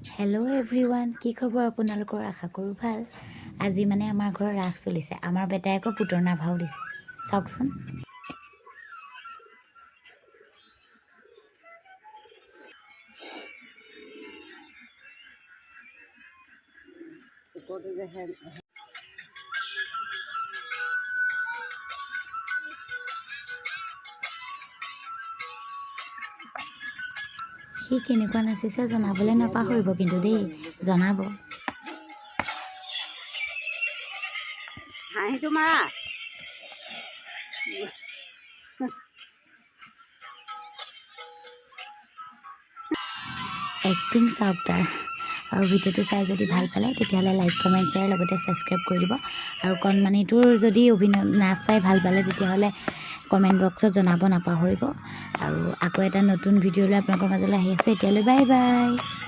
Hello' everyone, কি খবৰ আপোনালোকৰ? আশা কৰোঁ ভাল। আজি মানে আমাৰ ঘৰত ৰাস চলিছে। আমাৰ বেটাই আকৌ পুতনা ভাও দিছে, চাওকচোন। সি কেনেকুৱা নাচিছে জনাবলৈ নাপাহৰিব কিন্তু দেই, জনাব। হাঁহিটো মাৰা। এক্টিং চাওক তাৰ। আৰু ভিডিঅ'টো চাই যদি ভাল পালে, তেতিয়াহ'লে লাইক, কমেণ্ট, শ্বেয়াৰ, লগতে ছাবস্ক্ৰাইব কৰি দিব। আৰু কণমানিটোৰ যদি অভিনয় নাচ চাই ভাল পালে, তেতিয়াহ'লে কমেণ্ট বক্সত জনাব নাপাহৰিব। আৰু আকৌ এটা নতুন ভিডিঅ' লৈ আপোনালোকৰ মাজলৈ আহি আছোঁ। এতিয়ালৈ বাই বাই।